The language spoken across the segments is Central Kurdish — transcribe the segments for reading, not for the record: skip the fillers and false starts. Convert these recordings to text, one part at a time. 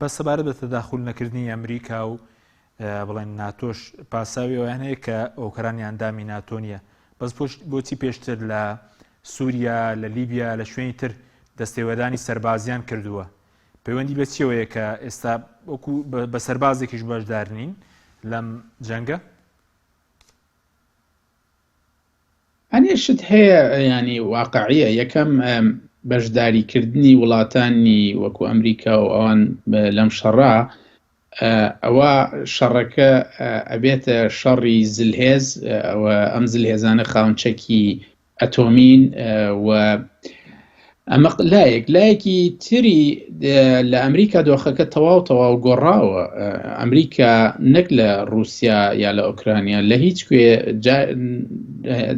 بەس سەبارەت بە تەداخول نەکردنی ئەمریکا و بڵێن ناتۆش پاساوی ئەویان هەیە کە ئۆکرانیا ئەندامی ناتۆ نییە بەس بۆچی پێشتر لە سووریا لە لیبیا لە شوێنی تر دەستێوەردانی سەربازیان کردووە پەیوەندی بە چیەوەیە کە ئێستا وەکو بە سەربازێکیش بەشدار نین لەم جەنگە؟ هەنێ شت هەیە ینی واقعیە یەکەم بەشداریکردنی وڵاتانی وەکو ئەمریکا و ئەوان لەم شەڕە ئەوە شەڕەکە ئەبێتە شەڕی زلهێز ئەم زلهێزانە خاوەن چەکی ئەتۆمین و ئەمە لایەک لایەکی تری لە ئەمریکا دۆخەکە تەواو تەواو گۆڕاوە ئەمریکا نەک لە رووسیا یا لە ئۆکرانیا لە هیچ کوێ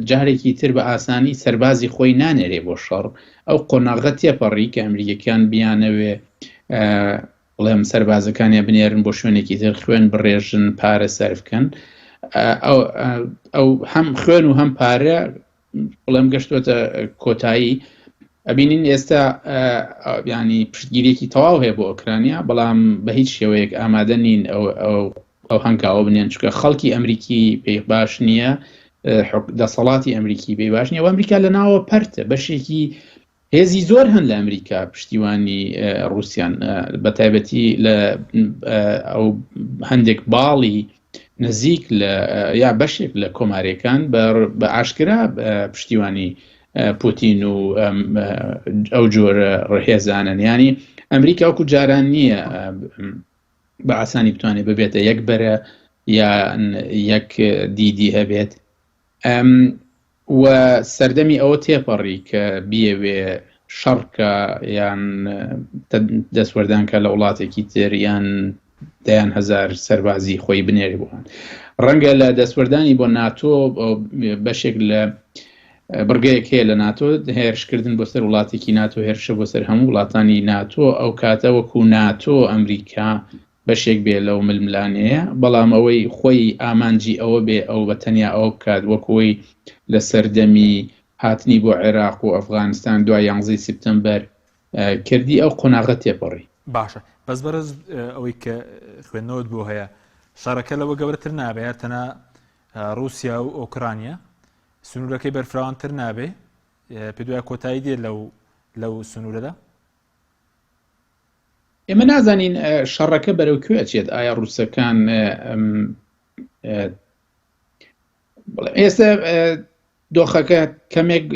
جارێکی تر بە ئاسانی سەربازی خۆی نانێرێ بۆ شەڕ ئەو قۆناغە تێپەڕی کە ئەمریکەکان بیانەوێ بڵێم سەربازەکانیان بنێرن بۆ شوێنێکی تر خوێن بڕێژن پارە سەرف بکەن ئەو هەم خوێن و هەم پارە بڵێم گەشتوەتە کۆتایی ئەبینین ئێستا ینی پشتگیریەکی تەواو هەیە بۆ ئۆکرانیا بەڵام بە هیچ شێوەیەک ئامادە نین ئەو هەنگاوە بنێن چونکە خەڵکی ئەمریکی پێی باش نییە دەسەڵاتی ئەمریکی پێی باش نییە و ئەمریکا لە ناوە پەرتە بەشێکی هێزی زۆر هەن لە ئەمریکا پشتیوانی ڕووسیان بە تایبەتی لە ئەو هەندێک باڵی نزیک لە یا بەشێک لە کۆماریەکان بە ئاشکرا پشتیوانی پوتین و ئەو جۆرە ڕهێزانن ینی ئەمریکا وەکو جاران نییە بە ئاسانی بتوانێت ببێتە یەک بەرە یان یەک دیدی هەبێت و سەردەمی ئەوە تێپەڕی کە بیەوێ شەڕ کا یان دەستوەردان کە لە وڵاتێکی تر یان دەیان هەزار سەربازی خۆی بنێرێ بۆ ڕەنگە لە دەستوەردانی بۆ ناتۆ بەشێک لە بڕگەیەک هەیە لە ناتۆ هێرشکردن بۆ سەر وڵاتێکی ناتۆ هێرشە بۆ سەر هەموو وڵاتانی ناتۆ ئەو کاتە وەکو ناتۆ ئەمریکا بەشێک بێ لەو ململانێیە، بەڵام ئەوەی خۆی ئامانجی ئەوە بێ ئەو بە تەنیا ئەوە بکات وەک ئەوەی لە سەردەمی هاتنی بۆ عێراق و ئەفغانستان دوای یانزەی سیپتەمبەر کردی ئەو قۆناغە تێپەڕی. باشە بەس بەڕێز ئەوەی کە خوێندنەوەت بۆ هەیە شەڕەکە لەوە گەورەتر نابێ هەر تەنها ڕووسیا و ئۆکرانیا سنوورەکەی بەرفراوانتر نابێ پێ دوای کۆتایی دێت لەو لەو سنوورەدا؟ ئێمە نازانین شەڕەکە بەرەو کوێ ئەچێت ئایا ڕووسەکان ئێستا دۆخەکە کەمێک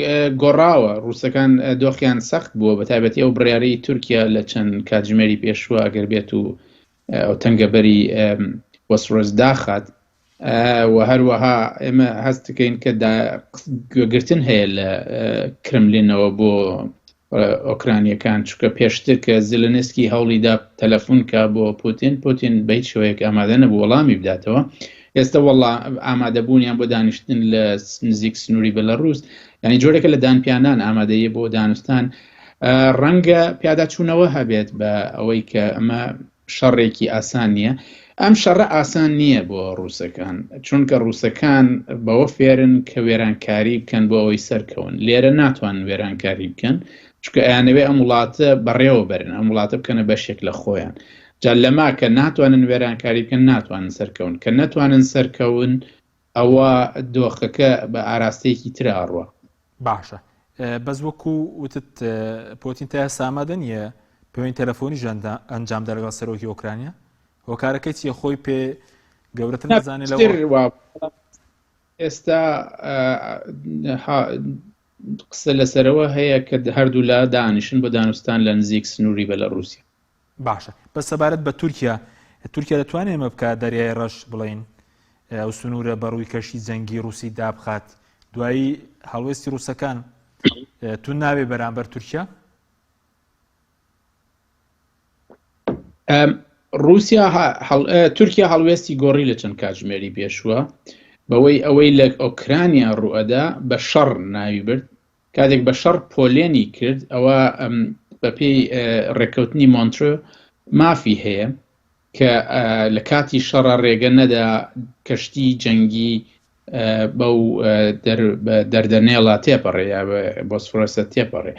گۆڕاوە ڕووسەکان دۆخیان سەخت بووە بە تایبەتی ئەو بڕیاری تورکیا لە چەند کاتژمێری پێشووە ئەگەر بێت و ئەو تەنگەبەری بۆسفۆرس داخات و هەروەها ئێمە هەست دەکەین کە گوێگرتن هەیە لە کرملینەوە بۆ ئۆکرانیەکان چونکە پێشتر کە زیلنسکی هەوڵیدا تەلەفۆن کا بۆ پوتین پوتین بە هیچ شێوەیەک ئامادە نەبوو وەڵامی بداتەوە ئێستا وەڵا ئامادەبوونیان بۆ دانیشتن لە نزیک سنووری بەلەڕوس ینی جۆرێکە لە دانپیانان ئامادەیە بۆ دانوستان ڕەنگە پیاداچوونەوە هەبێت بە ئەوەی کە ئەمە شەڕێکی ئاسان نییە ئەم شەڕە ئاسان نییە بۆ ڕووسەکان چونکە ڕووسەکان بەوە فێرن کە وێرانکاری بکەن بۆ ئەوەی سەرکەون لێرە ناتوان وێرانکاری بکەن چونکە ئەیانەوێ ئەم وڵاتە بەڕێوە بەرن ئەم وڵاتە بکەنە بەشێک لە خۆیان جا لەما کە ناتوانن وێرانکاری بکەن ناتوانن سەرکەون کە نەتوانن سەرکەون ئەوە دۆخەکە بە ئاراستەیەکی ترا ئەڕوا. باشە بەس وەکو وتت پۆتین تا ئێستا ئامادە نییە پەیوەندی تەلەفۆنیش ئەنجامدا لەگەڵ سەرۆکی ئۆکرانیا هۆکارەکەی چییە خۆی پێ گەورەتر نازانێت لەوە ئێستا قسە لەسەرەوە هەیە کە هەردوولا دانیشن بۆ دانوستان لە نزیک سنووری بەلەڕووسیا. باشە بەس سەبارەت بە تورکیا تورکیا دەتوانێت ئەمە بکات دەریای ڕەش بڵین ئەو سنوورە بە ڕووی کەشی جەنگی ڕووسی دابخات دوایی هەڵوێستی ڕووسەکان تو ناوێ بەرامبەر تورکیا رووسیا تورکیا هەڵوێستی گۆڕی لە چەند کاتژمێری پێشووە بەوەی ئەوەی لە ئۆکرانیا ڕوئەدا بە شەڕ ناوی برد کاتێک بە شەڕ پۆلێنی کرد ئەوە بەپێی ڕێککەوتنی مۆنترۆ مافی هەیە کە لە کاتی شەڕە ڕێگە نەدا کەشتی جەنگی بەو دەردەنێڵە تێپەڕێ یا بۆسفۆرسە تێپەڕێ.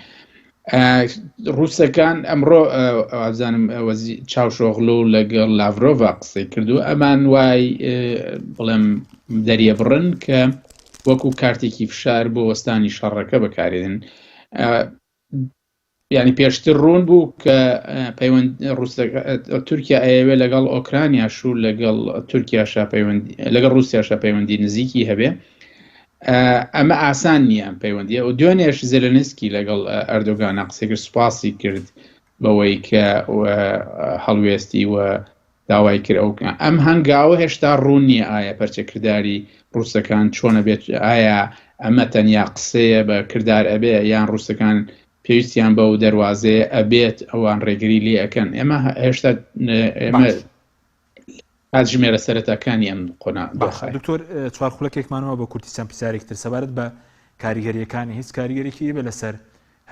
ڕووسەکان ئەمڕۆ وابزانم وەزی چاوشۆغلو لەگەڵ لاڤرۆڤا قسەی کردو ئەمان وای بڵێم دەریەبڕن کە وەکو کارتێکی فشار بۆ وەستانی شەڕەکە بەکارێن. یانی پێشتر ڕوون بوو کە پەیوەند ڕووسەکە تورکیا ئەیەوێ لەگەڵ ئۆکرانیاش و لەگەڵ تورکیاشا پەیوەندی لەگەڵ ڕووسیاشا پەیوەندی نزیکی هەبێ. ئەمە ئاسان نییە ئەم پەیوەندیە و دوێنێش زێلێنسکی لەگەڵ ئەردۆگانا قسەی کرد سوپاسی کرد بەوەی کە هەڵوێستی و داوای کرد ئەو ئەم هەنگاوە هێشتا ڕوون نییە ئایا پەرچەکرداری ڕووسەکان چۆنە بێت ئایا ئەمە تەنیا قسەیە بە کردار ئەبێ یان ڕووسەکان پێویستیان بەو دەروازەیە ئەبێت ئەوان ڕێگری لێ ئەکەن ئێمە هێشتا ئێمە کاتژمێرە سەرەتاکانی ئەم قۆنا دۆخە. دکتۆر چوار خولەکێکمانەوە بە کورتی چەند پرسیارێک تر سەبارەت بە کاریگەریەکانی هیچ کاریگەرێکی بە لەسەر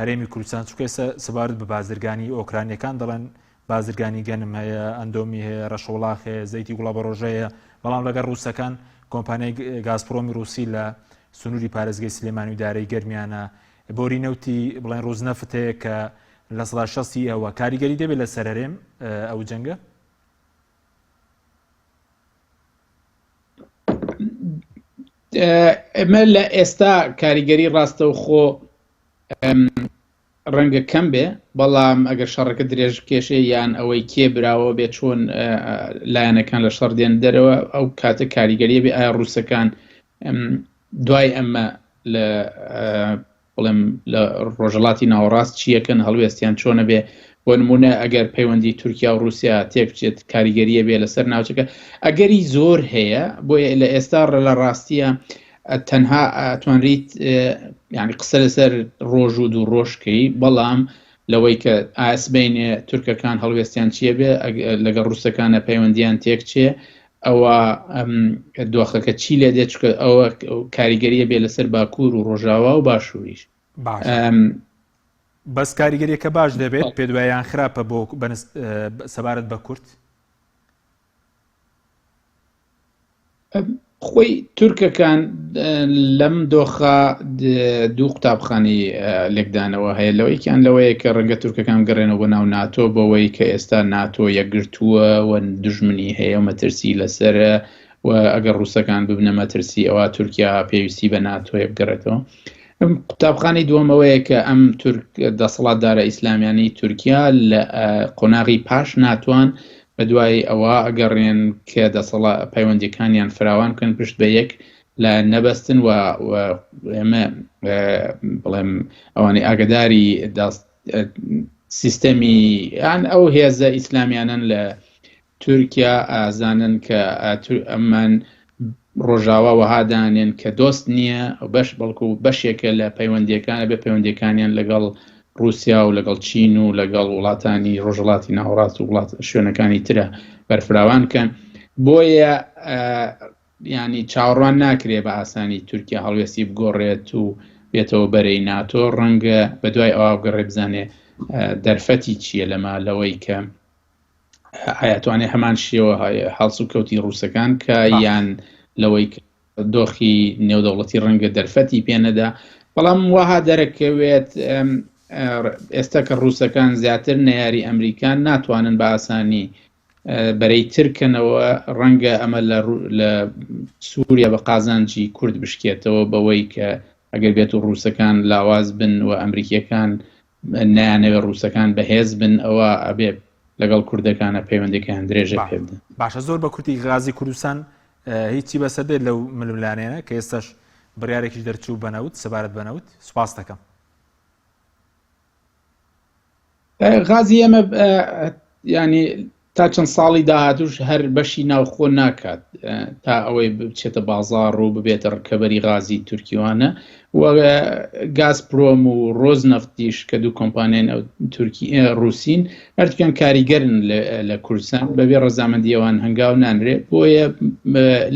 هەرێمی کوردستان چونکە ئێستا سەبارەت بە بازرگانی ئۆکرانیەکان دەڵێن بازرگانی گەنم هەیە ئەندۆمی هەیە ڕەشەوڵاخ هەیە زەیتی گوڵابەڕۆژە هەیە بەڵام لەگەڵ ڕووسەکان کۆمپانیای گازپرۆمی ڕووسی لە سنووری پارێزگەی سلێمانی و دارەی گەرمیانە بۆری نەوتی بڵێن ڕووزنەفت هەیە کە لە سەدا شەستی ئەوە کاریگەری دەبێت لەسەر هەرێم ئەو جەنگە؟ ئێمە لە ئێستا کاریگەری ڕاستەوخۆ ڕەنگە کەم بێ بەڵام ئەگەر شەڕەکە درێژ بکێشێ یان ئەوەی کێ براوە بێ چۆن لایەنەکان لە شەڕ دێن دەرەوە ئەو کاتە کاریگەریە بێ ئایا ڕووسەکان دوای ئەمە لە بڵێم لە ڕۆژهەڵاتی ناوەڕاست چیەکەن هەڵوێستیان چۆنە بێ بۆ نمونە ئەگەر پەیوەندی تورکیا و رووسیا تێک بچێت کاریگەریە بێ لەسەر ناوچەکە ئەگەری زۆر هەیە بۆیە لە ئێستا لە ڕاستیە تەنها ئەتوانریت یعنی قسە لەسەر ڕۆژ و دوو ڕۆژکەی بەڵام لەوەی کە ئاسبینێ تورکەکان هەڵوێستیان چییە بێ لەگەڵ ڕووسەکانە پەیوەندیان تێک چێ ئەوە دۆخەکە چی لێ دێت چکە ئەوە کاریگەریە بێ لەسەر باکوور و ڕۆژاوا و باشووریش بەس کاریگەریەکە باش دەبێت پێ دوایان خراپە بۆ سەبارەت بە کورد خۆی تورکەکان لەم دۆخە دوو قوتابخانەی لێکدانەوە هەیە لەوەیکیان لەوەیە کە ڕەنگە تورکەکان گەڕێنەوە بۆ ناو ناتۆ بەوەی کە ئێستا ناتۆ یەکگرتووە و دژمنی هەیە و مەترسی لەسەرە و ئەگەر ڕووسەکان ببنە مەترسی ئەوە تورکیا پێویستی بە ناتۆیە بگەڕێتەوە. قوتابخانەی دووەمەوەیە کە ئەم تورک دەسەڵاتدارە ئیسلامیانەی تورکیا لە قۆناغی پاش ناتوان بەدوای ئەوە ئەگەڕێن کە دەسەڵا پەیوەندیەکانیان فراوان بکەن پشت بە یەک لایەن نەبەستن و ئێمە بڵێم ئەوانەی ئاگداری داست سیستەمی یان ئەو هێزە ئیسلامیانن لە تورکیا ئازانن کە ئەمان ڕۆژاوا وەها دانێن کە دۆست نییە بەش بەڵکو بەشێکە لە پەیوەندیەکان بێ پەیوەندیەکانیان لەگەڵ ڕووسیا و لەگەڵ چین و لەگەڵ وڵاتانی ڕۆژهەڵاتی ناوەڕاست و وڵات شوێنەکانی ترە بەرفراوان کەن بۆیە ینی چاوەڕوان ناکرێ بە ئاسانی تورکیا هەڵوێستی بگۆڕێت و بێتەوە بەرەی ناتۆ ڕەنگە بە دوای ئەوە بگەڕێ بزانێ دەرفەتی چییە لەمە لەوەی کە ئایا توانێ هەمان شێوە هەڵسوکەوتی ڕووسەکان کە یان لەوەی دۆخی نێودەوڵەتی ڕەنگە دەرفەتی پێ نەدا بەڵام وەها دەرەکەوێت ئێستا کە ڕووسەکان زیاتر نەیاری ئەمریکان ناتوانن بە ئاسانی بەرەی ترکەنەوە ڕەنگە ئەمە لە سووریا بە قازانجی کورد بشکێتەوە بەوەی کە ئەگەر بێت و ڕووسەکان لاواز بن و ئەمریکیەکان نایانەوێت ڕووسەکان بەهێز بن ئەوە ئەبێ لەگەڵ کوردەکانە پەیوەندەکەیان درێژە پێ بدەن. باشە زۆر بە کورتی غازی کوردستان هیچی بەسەر دێت لەو ململانێنە کە ئێستاش بڕیارێکیش دەرچوو بە نەوت سەبارەت بە نەوت سوپاس دەکەم. غازی ئێمە ینی تا چەند ساڵی داهاتوش هەر بەشی ناوخۆ ناکات تا ئەوەی بچێتە بازاڕ و ببێتە ڕکەبەری غازی تورکیوانە و گاز پرۆم و ڕۆز نەفتیش کە دوو کۆمپانیان ئەو تورکی ڕوسین هەردووکیان کاریگەرن لە کوردستان بەبێ ڕەزامەندی ئەوان هەنگاو نانرێ بۆیە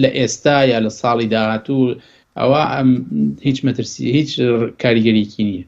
لە ئێستا یا لە ساڵی داهاتوو ئەوە هیچ مەترسی هیچ کاریگەریکی نییە.